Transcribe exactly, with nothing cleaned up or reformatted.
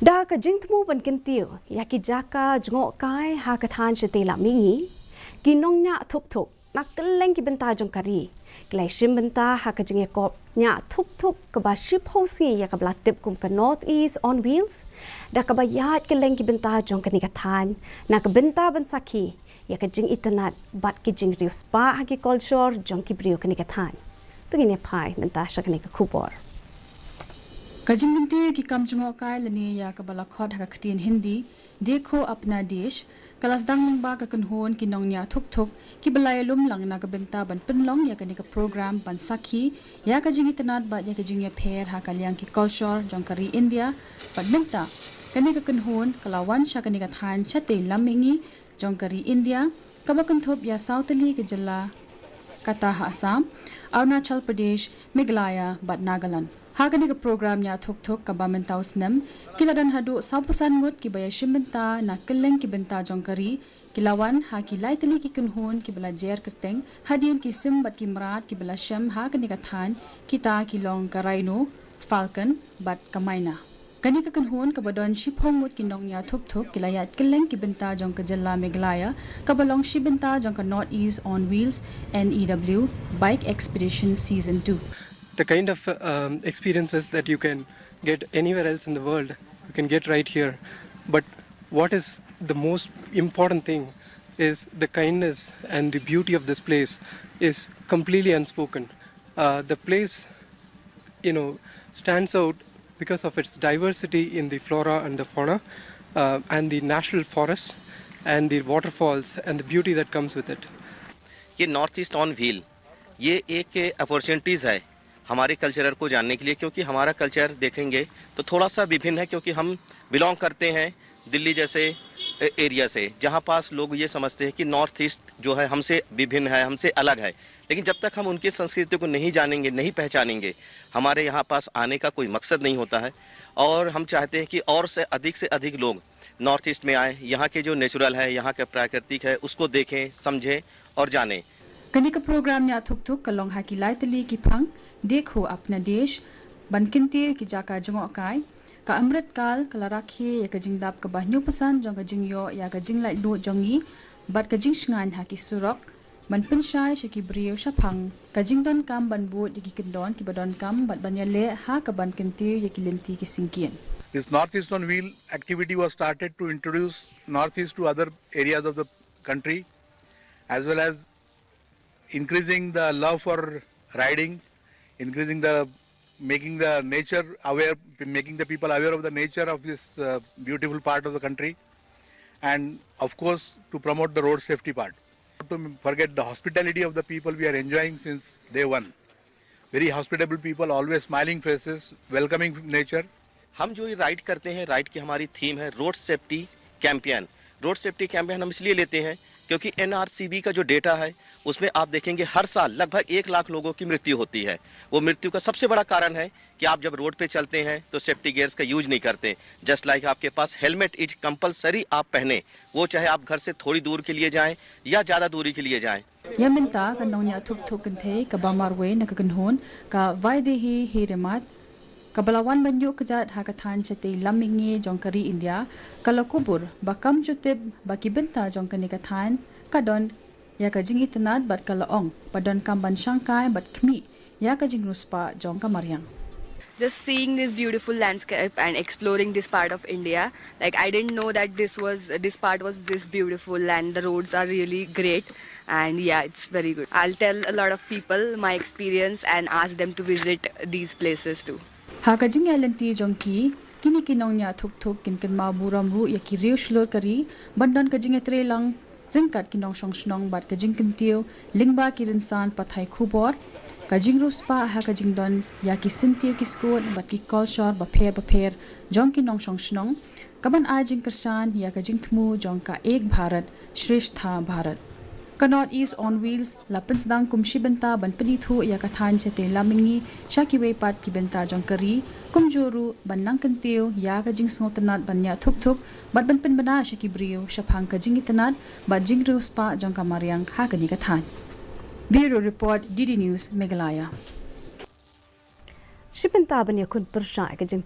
Da ka jingthmu ban kyntiew ïa ki jaka jngohkai ha ka thaiñ shatei lam mihngi, ki nongñiah thuk thuk na kylleng ki bynta jong ka ri ki la shim bynta ha ka jingïakop ñiah thuk thuk kaba shiphew sngi ïa kaba la tip kum ka North East on Wheels, da kaba ïaid kylleng ki bynta jong kane ka thaiñ na ka bynta ban sakhi ïa ka jingitynnad bad ki jingriewspah ha ki kolshor jong ki briew kane ka thaiñ. To ngin ïa phai mynta sha kane ka khubor. Ka jingkyntiew ki kam jngohkai lane ïa kaba la khot ha ka ktien Hindi Dekho Apna Desh ka la sdang lyngba ka kynhun ki nongñiah thuk thuk kiba la ïalum lang na ka bynta ban pynlong ïa kane ka program ban sakhi ïa ka jingitynnad bad ïa ka jingïapher ha ka liang ki kolshor jong ka ri India. Bad mynta kane ka kynhun ka la wan sha kane ka thaiñ shatei lam mihngi jong ka ri India, kaba kynthup ïa saw tylli ki jylla, kata ha Assam, Arunachal Pradesh, Meghalaya bad Nagaland. Ha kane ka program ñiah thuk thuk kaba mynta u snem, ki la don haduh sawphew san ngut kiba ïashim bynta na kylleng ki bynta jong ka ri, ki la wan ha ki lai tylli ki kynhun kiba la jer kyrteng hadien ki sim bad ki mrad kiba la shem ha kane ka thaiñ, kita ki long ka Rhino, Falcon bad ka Myna. Kane ka kynhun kaba don shiphew ngut ki nongñiah thuk thuk ki la ïaid kylleng ki bynta jong ka jylla Meghalaya, kaba long shi bynta jong ka North East on Wheels, N E W, Bike Expedition Season two. The kind of um, experiences that you can get anywhere else in the world, you can get right here. But what is the most important thing is the kindness and the beauty of this place is completely unspoken. Uh, the place, you know, stands out because of its diversity in the flora and the fauna, uh, and the natural forests and the waterfalls and the beauty that comes with it. ये north east on wheel, ये एक अपॉर्चुनिटीज़ है हमारे कल्चरल को जानने के लिए, क्योंकि हमारा कल्चर देखेंगे तो थोड़ा सा विभिन्न है, क्योंकि हम बिलोंग करते हैं दिल्ली जैसे ए-, एरिया से, जहाँ पास लोग ये समझते हैं कि नॉर्थ ईस्ट जो है हमसे विभिन्न है, हमसे अलग है। लेकिन जब तक हम उनकी संस्कृति को नहीं जानेंगे, नहीं पहचानेंगे, हमारे यहाँ पास आने का कोई मकसद नहीं होता है। और हम चाहते हैं कि और से अधिक से अधिक लोग नॉर्थ ईस्ट में आए, यहाँ के जो नेचुरल है, यहाँ के प्राकृतिक है, उसको देखें, समझें और जानें। Kane ka program ñiah thuk thuk ka long ha ki lai tylli ki phang, Dekho Apna Desh, ban kyntiew ki jaka jngohkai. Ka Amrit Kal ka la rakhe ïa ka jingdap kaba hynñiewphew san jong ka jingïoh ïa ka jinglaitluid jong ngi bad ka jingshngaiñ ha ki surok, ban pynshai sha ki briew shaphang ka jingdonkam ban bud ïa ki kyndon kiba donkam bad ban ïaleh ha kaban kyntiew ïa ki lynti ki syngkien. This North East on Wheel activity was started to introduce North East to other areas of the country, as well as increasing the love for riding, increasing the, making the nature aware, making the people aware of the nature of this uh, beautiful part of the country, and of course to promote the road safety part. Not to forget the hospitality of the people we are enjoying since day one. Very hospitable people, always smiling faces, welcoming nature. हम जो ये राइड करते हैं, राइड की हमारी theme है road safety campaign. Road safety campaign हम इसलिए लेते हैं क्योंकि एनआरसीबी का जो डेटा है, उसमें आप देखेंगे हर साल लगभग एक लाख लोगों की मृत्यु होती है। वो मृत्यु का सबसे बड़ा कारण है कि आप जब रोड पे चलते हैं तो सेफ्टी गियर्स का यूज नहीं करते। जस्ट लाइक, आपके पास हेलमेट इज कंपलसरी, आप पहने, वो चाहे आप घर से थोड़ी दूर के लिए जाएं या ज़्यादा दूरी के लिए जाएं। Ïa mynta ka nongñiah thuk thuk kynthei kaba marwei na ka kynhun, ka Vaidehi Hiremat, kaba la wan ban ïuh kjat ha ka thaiñ shatei lam mihngi jong ka ri India, ka la kubur ba kam ju tip ba ki bynta jong kane ka thaiñ ka don ïa ka jingitynnad bad ka la ong ba donkam ban shangkai bad khmih ïa ka jingriewspah jong ka mariang. Just seeing this beautiful landscape and exploring this part of India, like, I didn't know that this was, this part was this beautiful, and the roads are really great, and yeah, it's very good. I'll tell a lot of people my experience and ask them to visit these places too. Ha ka jingïaid lynti jong ki, kine ki nongñiah thuk thuk kin kynmaw burom ruh ïa ki riew shlur ka ri ban don ka jingïatreilang ryngkat ki nongshong shnong bad ka jingkyntiew lyngba ki rynsan pathai khubor, ka jingriewspah ha ka jingdon ïa ki syntiew ki skud bad ki kolshor bapher bapher jong ki nongshong shnong, kaban ai jingkyrshan ïa ka jingthmu jong ka Ek Bharat Shreshtha Bharat. Ka North East on Wheels la pynsdang kum shi bynta ban pynithuh ïa ka thaiñ shatei lam mihngi sha kiwei pat ki bynta jong ka ri, kumjuh ruh ban nang kyntiew ïa ka jingsngewtynnad ban ñiah thuk thuk bad ban pynbna sha ki briew shaphang ka jingitynnad bad jingriewspah jong ka mariang ha kane ka thaiñ. Bureau Report, D D News, Meghalaya. Shi bynta ban ïakhun pyrshah ïa ka jing